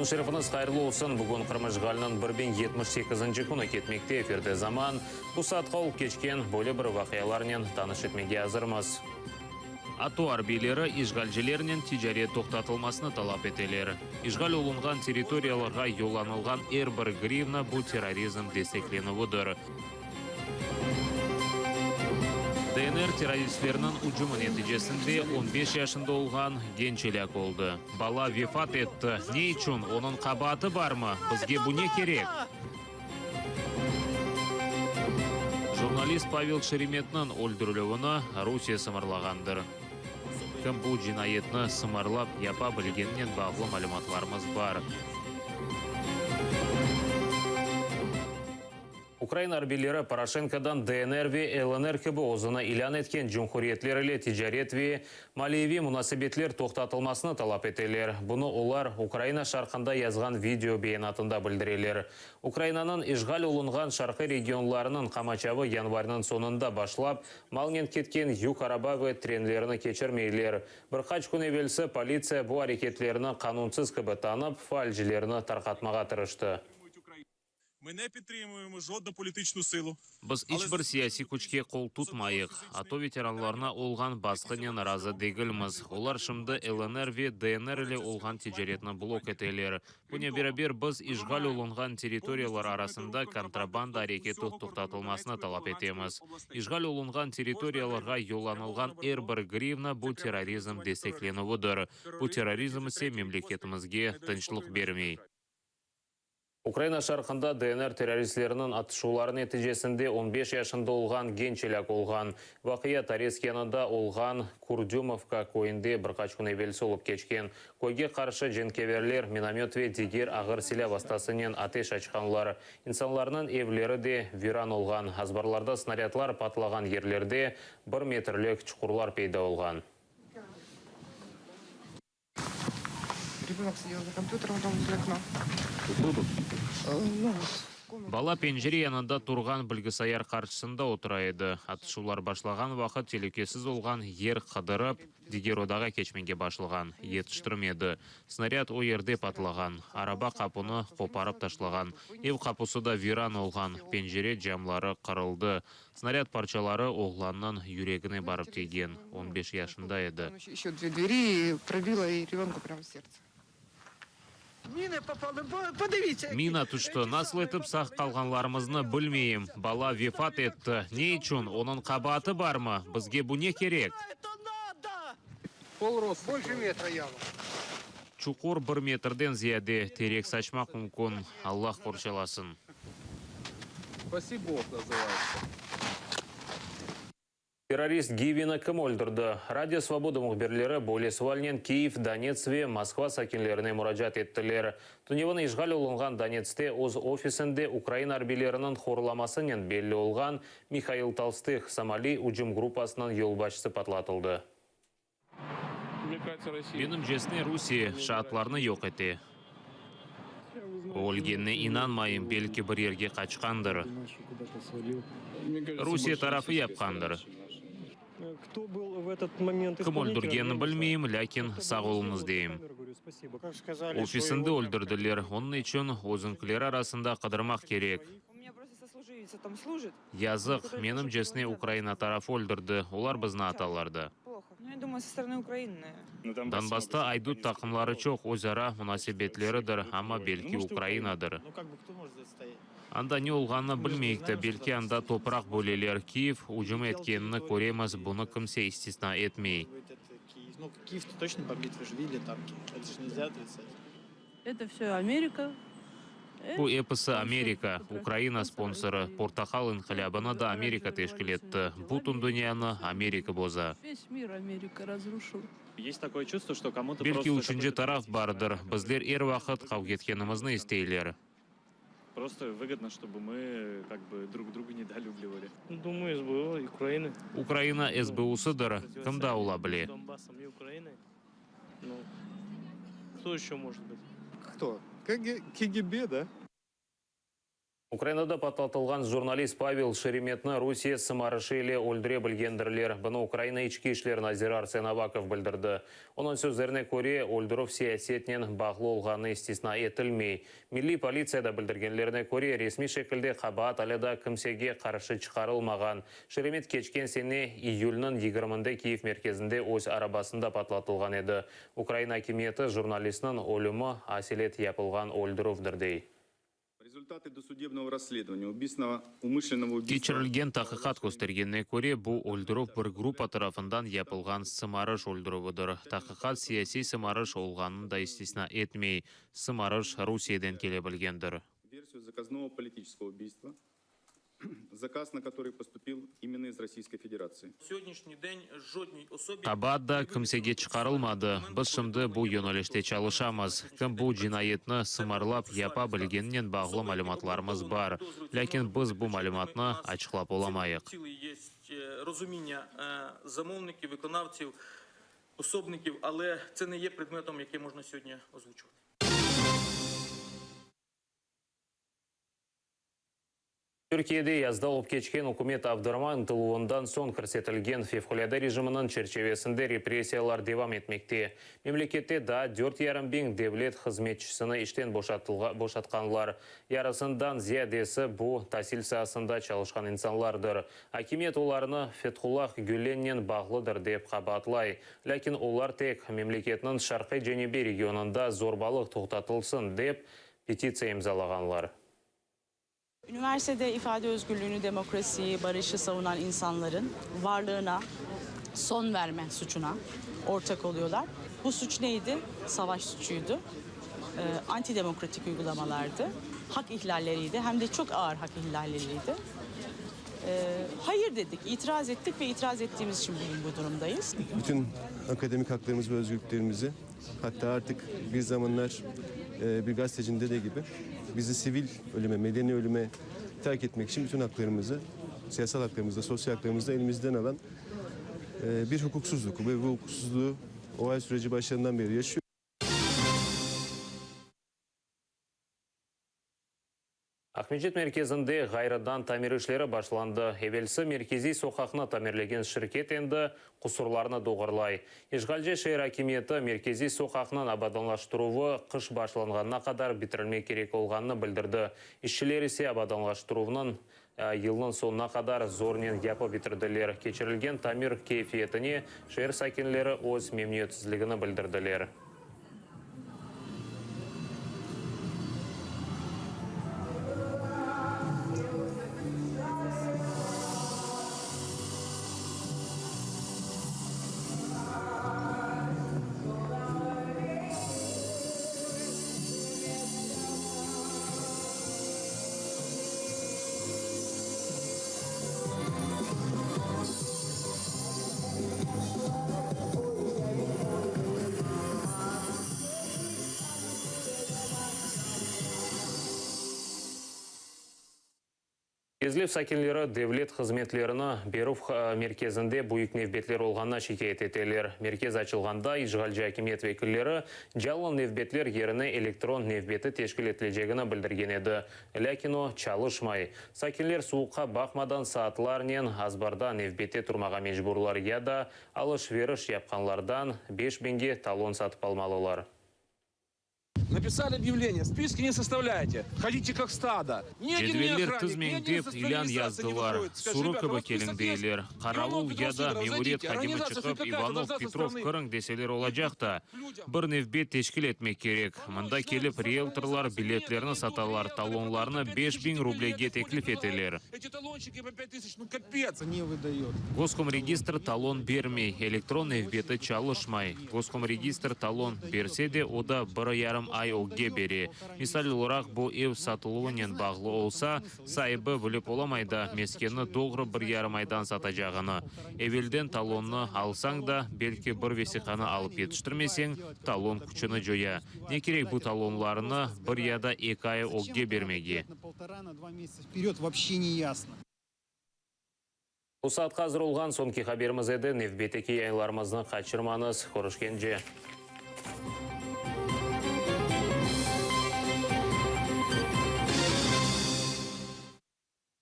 Kün şerifiñiz hayırlı olsun! Bugün Qırım işğaliniñ 1078-nci künü ketmekte. Efirde Zaman. Bu saatqa olıp keçken böyle bir vaqialarnen tanış etmege azırmız. ATO arbiyleri işğalcilernen ticaret toqtatılmasını talap eteler. İşğal olunğan territoriyalarğa yollanılğan er bir grivna bu terrorizm desteklenüvidir. DNR terroristleriniñ ücümi neticesinde on beş yaşında olğan genç elâk oldı. Bala vefat etti. Ne içün? Onıñ qabaatı barmı? Bizge bu ne kerek? Jurnalist Pavel Şeremetniñ öldürilüvini Rusiye sımarlağandır. Kim bu cinayetni sımarlap yapa bilgeninen bağlı malümatlarımız bar. Ukraina arbiyleri Poroşenkodan DNR ve LNR kibi özüni ilân etken cumhuriyetler ile ticaret ve maliyeviy munasebetler toqtatılmasını talap eteler. Bunı olar Ukraina şarqında yazğan video beyanatında bildireler. Ukrainanıñ işğal olunğan şarqiy regionlarınıñ qamaçavı yanvarniñ soñunda başlap, malnen ketken yük araba ve trenlerini keçirmeyler. Bir qaç kün evelsi politsiya bu areketlerni qanunsız kibi tanıp, faalcilerni tarqatmağa tırıştı. Biz iç bir siyasiy küçke qol tutmayıq. ATO veteranlarına olğan basqınen razı degilmiz. Olar şimdi LNR ve DNR ile olğan ticaretni blok eteler. Bunen beraber, biz işğal olunğan territoriyalar arasında kontrabanda areketi toqtatılmasını talap etemiz. İşğal olunğan territoriyalarğa yollanılğan er bir grivna bu terrorizm desteklenüvidir. Bu terrorizm ise memleketimizge tınçlıq bermey. Ukraina şarqında DNR terroristleriniñ atışuvları neticesinde on beş yaşında olğan genç elâk olğan. Vaqia Toretsk yanında olğan Kurdümovka köyünde bir qaç kün evelsi olıp keçken. Köyge qarşı cenkeverler minomöt ve diger ağır silâ vastasınen ateş açqanlar. İnsanlarnıñ evleri de viran olğan, azbarlarda snarâdlar patlağan yerlerde bir metrlik çuqurlar peyda olğan. Bala pencere yanında turğan bilgisayar qarşısında otura edi. Atışuvlar başlağan vaqıt telükesiz olğan yer qıdırıp, diger odağa keçmege başlağan. Yetiştirmedi. Snarâd o yerde patlağan. Araba qapunı qoparıp taşlağan. Ev qapusı da viran olğan, pencere camları qırıldı. Snarâd parçaları oğlannıñ yüregine barıp tiygen. On beş yaşında edi. Mina tüşti. Nasıl etip sağ qalğanlarımıznı bilmeyim. Bala vefat etti. Ne içün? Onıñ qabaatı barmı? Bizge bu ne kerek? Çuqur bir metrden ziyade, terek saçmaq mümkün. Allah qorçalasın. Terrorist Givini kim öldürdi? Radio Svoboda mühbirleri böyle sualnen Kyiv, Donets ve Moskva sakinlerine muracaat ettiler. Tünevin işğal olunğan Donetste öz ofisinde ukrain arbiyleriniñ horlamasınen belli olğan Mihail Tolstıh Somali ücüm gruppasınıñ yolbaşçısı patlatıldı. Menimcesine, Rusiye şaatlarnı yoq ete. O ölgenine inanmayım, belki bir yerge qaçqandır. Rusiye tarafı yapqandır. Kim öldürgenini bilmeyim, lâkin sağ oluñız deyim. Ofisinde öldürdiler, onıñ içün özüñkileri arasında qıdırmaq kerek. Yazıq, menimcesine Ukraina tarafı öldürdi, olar bizni atalar da. Donbassta aydut taqımları çoq, öz ara munasebetleridir, amma belki Ukrainadır. Anda ne olğanını bilmeyik de, belki anda topraq böleler, Kiyev ücüm etkenini köremiz, bunı kimse istisna etmey. Bu episi Amerika, Ukraina sponsorı, Portaqal inqilâbını da Amerika teşkil etti. Bütün dünyanı Amerika boza. Belki üçünci taraf bardır, bizler er vaqıt qavğa etkenimizni isteyler. Ukraina SBUsıdır, kim daa ola bile? Кто? KGB, da? Ukrainada patlatılğan jurnalist Pavel Şeremetni Rusiye sımarışı ile öldüre bilgendirler. Bunı Ukraina İçki işler naziri Arsen Avakov bildirdi. Onıñ sözlerine köre, öldürüv siyasetnen bağlı olğanı istisna etilmey. Milliy politsiyada bildirgenlerine köre, resmiy şekilde qabaat alâ daa kimsege qarşı çıqarılmağan. Şeremet keçken sene iyülniñ yigirminde Kiyev merkezinde öz arabasında patlatılğan edi. Ukraina akimiyeti jurnalistniñ ölümi aselet yapılğan öldürüvdir, dey. Keçirilgen taqiqat köstergenine köre, bu öldürüv bir gruppa tarafından yapılğan sımarış öldürüvidir. Taqiqat siyasiy sımarış olğanını da istisna etmey. Sımarış Rusiyeden kele bilgendir. Zakaz, na kotorıy postupil imenno iz Rossiyskoy Federatsii. Qabaat da kimsege çıqarılmadı. Biz şimdi bu yönelişte çalışamız. Kim bu cinayetni sımarlap yapa bilgeninen bağlı malümatlarımız bar. Lâkin biz bu malümatnı açıqlap olamayıq. Türkiyede yazda olıp keçken ükümet avdırma ıntıluvından soñ kirsetilgen fevqulâde rejiminiñ çerçevesinde repressiyalar devam etmekte. Memlekette daa dört yarım biñ devlet hızmetçisini işten boşatqanlar. Yarısından ziyadesi bu, tasil saasında çalışqan insanlardır. Akimiyet olarnı Fethullah Gülennen bağlıdır dep qabaatlay. Lâkin olar tek memleketniñ şarqiy-cenübiy regionında zorbalıq toqtatılsın dep petitsiya imzalağanlar. Üniversitede ifade özgürlüğünü, demokrasiyi, barışı savunan insanların varlığına son verme suçuna ortak oluyorlar. Bu suç neydi? Savaş suçuydu. Antidemokratik uygulamalardı. Hak ihlalleriydi. Hem de çok ağır hak ihlalleriydi. Hayır dedik, itiraz ettik ve itiraz ettiğimiz için bugün bu durumdayız. Bütün akademik haklarımız ve özgürlüklerimizi Hatta artık bir zamanlar bir gazetecinin dediği gibi bizi sivil ölüme, medeni ölüme terk etmek için bütün haklarımızı, siyasal haklarımızı da, sosyal haklarımızı da elimizden alan bir hukuksuzluk. Ve bu hukuksuzluğu OHAL süreci başlarından beri yaşıyoruz. Aqmescit merkezinde ğayrıdan tamir işleri başlandı. Evelsi merkeziy soqaqnı tamirlegen şirket endi qusurlarnı doğurlay. İşğalci şeer akimiyeti merkeziy soqaqnıñ abadanlaştıruvı qış başlanğanına qadar bitirilmek kerek olğanını bildirdi. İşçiler ise abadanlaştıruvnıñ yılnıñ soñuna qadar zornen yapıp bitirdiler. Keçirilgen tamir keyfiyetine şeer sakinleri öz memnüyetsizligini bildirdiler. Kezlev sakinleri devlet hızmetlerini berüv merkezinde büyük nevbetler olğanına şikâyet eteler. Merkez açılğanda işğalci akimiyet vekilleri canlı nevbetler yerine elektron nevbeti teşkil etilecegini bildirgen edi. Lâkin o, çalışmay. Sakinler suvuqqa baqmadan saatlarnen azbarda nevbette turmağa mecburlar ya da alış-veriş yapqanlardan beş biñge talon satıp almalılar. Napisali obyavleniye, spiski ne sostavlyayte, hodite kak stado. Cedveller tizmeñ dep ilân yazdılar, sürü kibi keliñ deyler. Qaravul ya da memuriyet hadimi çıqıp, İvanov, Petrov kiriñ deseler olacaq da. Bir nevbet teşkil etmek kerek. Mında kelip rieltorlar biletlerni satalar, talonlarnı 5000 rublege teklif eteler. Goskomregistr talon bermey, elektron nevbeti çalışmay. Goskomregistr talon berse de, o da bir yarım ay ögge bere. Misal olaraq, bu ev satıluvınen bağlı olsa, saibi bilip olamay da, meskenni doğru bir yarım aydan satacağını. Evelden talonnı alsañ da, belki bir vesiqanı alıp yetiştirmeseñ, talon küçüni coya. Ne kerek bu talonlarnı bir ya da eki ay ögge bermege? Bu saatqa azır olğan soñki haberimiz edi. Nevbetteki yayınlarımıznı qaçırmañız. Körüşkence!